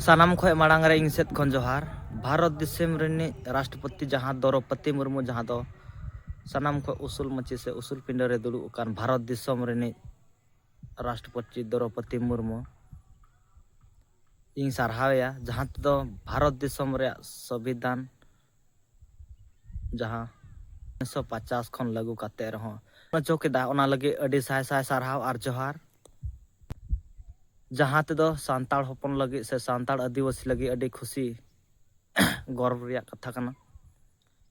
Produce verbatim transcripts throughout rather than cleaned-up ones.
ᱥᱟᱱᱟᱢ ᱠᱷᱚᱱ ᱢᱟᱲᱟᱝ ᱨᱮ ᱤᱧ ᱥᱮᱫ ᱠᱷᱚᱱ ᱡᱚᱦᱟᱨ᱾ ᱵᱷᱟᱨᱚᱛ ᱫᱤᱥᱚᱢ ᱨᱤᱱᱤᱡ ᱨᱟᱥᱴᱨᱚᱯᱚᱛᱤ ᱡᱟᱦᱟᱸ ᱫᱨᱚᱣᱯᱚᱫᱤ ᱢᱩᱨᱢᱩ, ᱡᱟᱦᱟᱸ ᱫᱚ ᱥᱟᱱᱟᱢ ᱠᱷᱚᱱ ᱩᱥᱩᱞ ᱢᱟᱹᱪᱤ ᱥᱮ ᱩᱥᱩᱞ ᱯᱤᱸᱰᱟᱹ ᱨᱮ ᱫᱩᱲᱩᱵ ᱟᱠᱟᱱ ᱵᱷᱟᱨᱚᱛ ᱫᱤᱥᱚᱢ ᱨᱤᱱᱤᱡ ᱨᱟᱥᱴᱨᱚᱯᱚᱛᱤ ᱫᱨᱚᱣᱯᱚᱫᱤ ᱢᱩᱨᱢᱩ, ᱤᱧ ᱥᱟᱨᱦᱟᱣᱮᱭᱟ, ᱡᱟᱦᱟᱸ ᱛᱮᱫᱚ ᱵᱷᱟᱨᱚᱛ ᱫᱤᱥᱚᱢ ᱨᱮᱭᱟᱜ ᱥᱚᱝᱵᱤᱫᱷᱟᱱ ᱡᱟᱦᱟᱸ ᱩᱱᱤᱥᱥᱚ ᱯᱚᱪᱟᱥ ᱠᱷᱚᱱ ᱞᱟᱹᱜᱩ ᱠᱟᱛᱮ ᱨᱮᱦᱚᱸ ᱚᱪᱚ ᱠᱮᱫᱟ, ᱚᱱᱟ ᱞᱟᱹᱜᱤᱫ ᱟᱹᱰᱤ ᱥᱟᱭ ᱥᱟᱭ ᱥᱟᱨᱦᱟᱣ ᱟᱨ ᱡᱚᱦᱟᱨ᱾ ᱡᱟᱦᱟᱸ ᱛᱮᱫᱚ ᱥᱟᱱᱛᱟᱲ ᱦᱚᱯᱚᱱ ᱞᱟᱹᱜᱤᱫ ᱥᱮ ᱥᱟᱱᱛᱟᱲ ᱟᱹᱫᱤᱵᱟᱹᱥᱤ ᱞᱟᱹᱜᱤᱫ ᱟᱹᱰᱤ ᱠᱷᱩᱥᱤ, ᱜᱚᱨᱵ ᱨᱮᱭᱟᱜ ᱠᱟᱛᱷᱟ ᱠᱟᱱᱟ᱾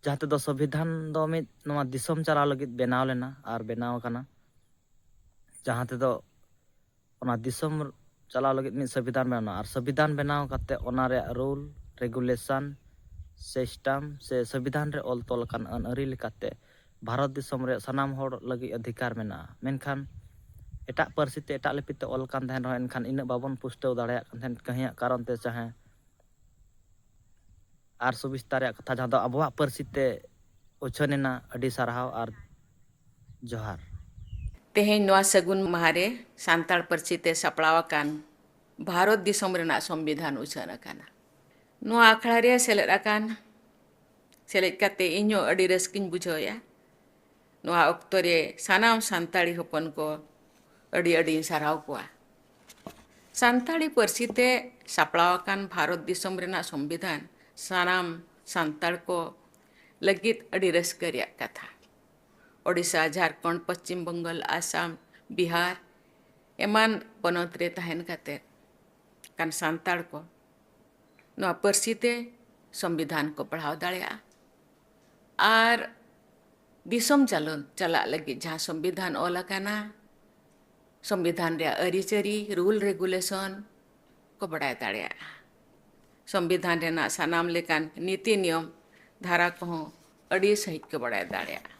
ᱡᱟᱦᱟᱸ ᱛᱮᱫᱚ ᱥᱚᱝᱵᱤᱫᱷᱟᱱ ᱫᱚ ᱢᱤᱫ ᱱᱚᱣᱟ ᱫᱤᱥᱚᱢ ᱪᱟᱞᱟᱣ ᱞᱟᱹᱜᱤᱫ ᱵᱮᱱᱟᱣ ᱞᱮᱱᱟ ᱟᱨ ᱵᱮᱱᱟᱣ ᱟᱠᱟᱱᱟ᱾ ᱡᱟᱦᱟᱸ ᱛᱮᱫᱚ ᱚᱱᱟ ᱫᱤᱥᱚᱢ ᱪᱟᱞᱟᱣ ᱞᱟᱹᱜᱤᱫ ᱢᱤᱫ ᱥᱚᱝᱵᱤᱫᱷᱟᱱ ᱵᱮᱱᱟᱣ ᱮᱱᱟ᱾ ᱟᱨ ᱥᱚᱝᱵᱤᱫᱷᱟᱱ ᱵᱮᱱᱟᱣ ᱠᱟᱛᱮ ᱚᱱᱟ ᱨᱮᱭᱟᱜ rule, regulation, system ᱥᱮ ᱥᱚᱝᱵᱤᱫᱷᱟᱱ ᱨᱮ ᱚᱞ ᱛᱚᱞ ᱟᱠᱟᱱ ᱟᱹᱱ ᱟᱹᱨᱤ ᱞᱮᱠᱟᱛᱮ ᱵᱷᱟᱨᱚᱛ ᱫᱤᱥᱚᱢ ᱨᱮᱭᱟᱜ ᱥᱟᱱᱟᱢ ᱦᱚᱲ ᱞᱟᱹᱜᱤᱫ ᱚᱫᱷᱤᱠᱟᱨ ᱢᱮᱱᱟᱜᱼᱟ᱾ ᱢᱮᱱᱠᱷᱟᱱ ᱮᱴᱟᱜ ᱯᱟᱹᱨᱥᱤ ᱛᱮ, ᱮᱴᱟᱜ ᱞᱤᱯᱤ ᱛᱮ ᱚᱞ ᱠᱟᱱ ᱛᱟᱦᱮᱱ ᱨᱮᱦᱚᱸ, ᱮᱱᱠᱷᱟᱱ ᱤᱱᱟᱹᱜ ᱵᱟᱵᱚᱱ ᱯᱩᱥᱴᱟᱹᱣ ᱫᱟᱲᱮᱭᱟᱜ ᱠᱟᱱ ᱛᱟᱦᱮᱸᱫ᱾ ᱠᱟᱹᱦᱤᱭᱟᱜ ᱠᱟᱨᱚᱱ ᱛᱮ ᱪᱟᱦᱮ ᱟᱨ ᱥᱩᱵᱤᱥᱛᱟ ᱨᱮᱭᱟᱜ ᱠᱟᱛᱷᱟ, ᱡᱟᱦᱟᱸ ᱫᱚ ᱟᱵᱚᱣᱟᱜ ᱯᱟᱹᱨᱥᱤ ᱛᱮ ᱩᱪᱷᱟᱹᱱ ᱮᱱᱟ᱾ ᱟᱹᱰᱤ ᱥᱟᱨᱦᱟᱣ ᱟᱨ ᱡᱚᱦᱟᱨ᱾ ᱛᱮᱦᱮᱧ ᱱᱚᱣᱟ ᱥᱟᱹᱜᱩᱱ ᱢᱟᱦᱟ ᱨᱮ ᱥᱟᱱᱛᱟᱲ ᱯᱟᱹᱨᱥᱤ ᱛᱮ ᱥᱟᱯᱲᱟᱣ ᱟᱠᱟᱱ ᱵᱷᱟᱨᱚᱛ ᱫᱤᱥᱚᱢ ᱨᱮᱱᱟᱜ ᱥᱚᱝᱵᱤᱫᱷᱟᱱ ᱩᱪᱷᱟᱹᱱ ᱟᱠᱟᱱᱟ᱾ ᱱᱚᱣᱟ ᱟᱠᱷᱲᱟ ᱨᱮ ᱥᱮᱞᱮᱫ ᱟᱠᱟᱱ, ᱥᱮᱞᱮᱫ ᱠᱟᱛᱮ ᱤᱧ ᱦᱚᱸ ᱟᱹᱰᱤ ᱨᱟᱹᱥᱠᱟᱹᱧ ᱵᱩᱡᱷᱟᱹᱣᱮᱫᱼᱟ᱾ ᱱᱚᱣᱟ ᱚᱠᱛᱚ ᱨᱮ ᱥᱟᱱᱟᱢ ᱥᱟᱱᱛᱟᱲᱤ ᱦᱚᱯᱚᱱ ᱠᱚ ᱟᱹᱰᱤ ᱟᱹᱰᱤᱧ ᱥᱟᱨᱦᱟᱣ ᱠᱚᱣᱟ᱾ ᱥᱟᱱᱛᱟᱲᱤ ᱯᱟᱹᱨᱥᱤ ᱛᱮ ᱥᱟᱯᱲᱟᱣ ᱟᱠᱟᱱ ᱵᱷᱟᱨᱚᱛ ᱫᱤᱥᱚᱢ ᱨᱮᱱᱟᱜ ᱥᱚᱝᱵᱤᱫᱷᱟᱱ ᱥᱟᱱᱟᱢ ᱥᱟᱱᱛᱟᱲ ᱠᱚ ᱞᱟᱹᱜᱤᱫ ᱟᱹᱰᱤ ᱨᱟᱹᱥᱠᱟᱹ ᱨᱮᱭᱟᱜ ᱠᱟᱛᱷᱟ᱾ ᱳᱰᱤᱥᱟ, ᱡᱷᱟᱲᱠᱷᱚᱸᱰ, ᱯᱚᱪᱷᱤᱢ ᱵᱚᱝᱜᱚᱞ, ᱟᱥᱟᱢ, ᱵᱤᱦᱟᱨ ᱮᱢᱟᱱ ᱯᱚᱱᱚᱛ ᱨᱮ ᱛᱟᱦᱮᱱ ᱠᱟᱛᱮ ᱠᱟᱱ ᱥᱟᱱᱛᱟᱲ ᱠᱚ ᱱᱚᱣᱟ ᱯᱟᱹᱨᱥᱤ ᱛᱮ ᱥᱚᱝᱵᱤᱫᱷᱟᱱ ᱠᱚ ᱯᱟᱲᱦᱟᱣ ᱫᱟᱲᱮᱭᱟᱜᱼᱟ᱾ ᱟᱨ ᱫᱤᱥᱚᱢ ᱪᱟᱞᱚᱱ ᱪᱟᱞᱟᱜ ᱞᱟᱹᱜᱤᱫ ᱡᱟᱦᱟᱸ ᱥᱚᱝᱵᱤᱫᱷᱟᱱ ᱚᱞ ᱟᱠᱟᱱᱟ, ᱥᱚᱝᱵᱤᱫᱷᱟᱱ ᱨᱮᱭᱟᱜ ᱟᱹᱨᱤᱪᱟᱹᱞᱤ, rule regulation ᱠᱚ ᱵᱟᱲᱟᱭ ᱫᱟᱲᱮᱭᱟᱜᱼᱟ᱾ ᱥᱚᱝᱵᱤᱫᱷᱟᱱ ᱨᱮᱱᱟᱜ ᱥᱟᱱᱟᱢ ᱞᱮᱠᱟᱱ ᱱᱤᱛᱤ ᱱᱤᱭᱚᱢ ᱫᱷᱟᱨᱟ ᱠᱚᱦᱚᱸ ᱟᱹᱰᱤ ᱥᱟᱹᱦᱤᱡ ᱠᱚ ᱵᱟᱲᱟᱭ ᱫᱟᱲᱮᱭᱟᱜᱼᱟ᱾